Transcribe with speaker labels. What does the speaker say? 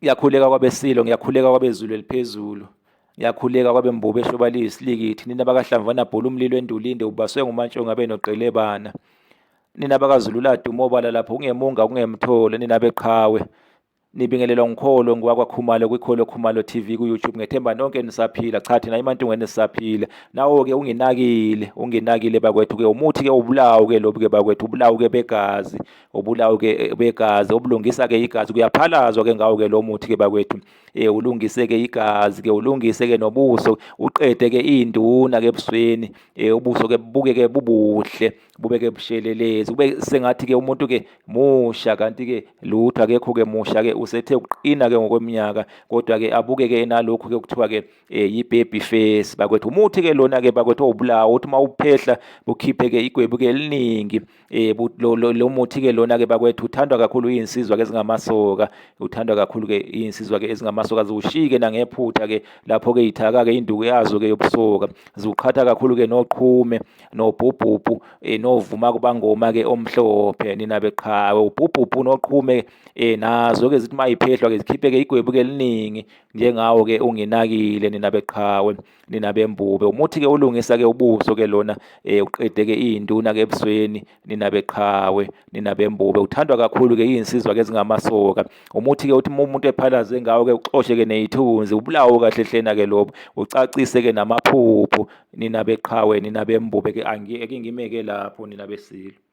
Speaker 1: Ngiyakhuleka kwabeSilo, ngiyakhuleka kwabezulu eliphezulu. Ngiyakhuleka kwabembubu eshoba liyisilikithi, nina bakahlamvana bhula umlilo endulinde ubaswe ngumantshongo abe noqelebana. Nina bakaZulu laduma obala lapho kungemunga kungemtholo, nina beqhawe. Nibingelelwa ngikholo ngwakwaKhumalo kwikholo Khumalo TV ku-YouTube ngethemba nonke nisaphila cha thina emantungweni sisaphila nawo-ke unginakile unginakile bakwethu-ke umuthi-ke ubulawu-ke lobu-ke bakwethu ubulawu-ke begazi ubulawu-ke eh, begazi obulungisa-ke igazi kuyaphalazwa-ke ngawo-ke lo muthi-ke bakwethu um ulungise-ke igazi-ke ulungise-ke nobuso uqede-ke iy'nduna-ke ebusweni um ubuso-ke bubukeke bubuhle bubeke bushelelezi kube sengathi-ke umuntu-ke musha kanti-ke lutho akekho-ke musha-ke usethe ukuqina-ke ngokweminyaka kodwa-ke abukeke enalokhu-ke okuthiwa-ke eh yi-baby face bakwethu umuthi-ke lona-ke bakwethu owubulawa uthi uma uphehla bukhiphe-ke igwebu-ke eliningi eh lo muthi-ke lona-ke bakwethu uthandwa kakhulu iy'nsizwa-ke ezingamasoka uthandwa kakhulu-ke iy'nsizwa-ke ezingamasoka ziwushike nangephutha-ke lapho-ke ithaka-ke induku yazo-ke yobusoka ziwuqhatha kakhulu-ke noqhume nobhubhubhu eh, novuma kubangoma-ke omhlophe nina beqhawe ubhubhubhu noqhume eh, nazo-ke zithi uma yiphehlwa-ke zikhiphe-ke igwebu-ke eliningi njengawo-ke unginakile nina beqhawe nina bembube umuthi-ke ulungisa-ke ubuso-ke lona um uqede-ke iy'nduna-ke ebusweni nina beqhawe nina bembube uthandwa kakhulu-ke iy'nsizwa-ke ezingamasoka umuthi-ke uthi uma umuntu ephalaze ngawo-ke uxoshe-ke ney'thunzi ubulawo kahle hlena-ke lobo ucacise-ke namaphupho nina beqhawe nina bembube-ke angike ngimeke lapho nina besilo.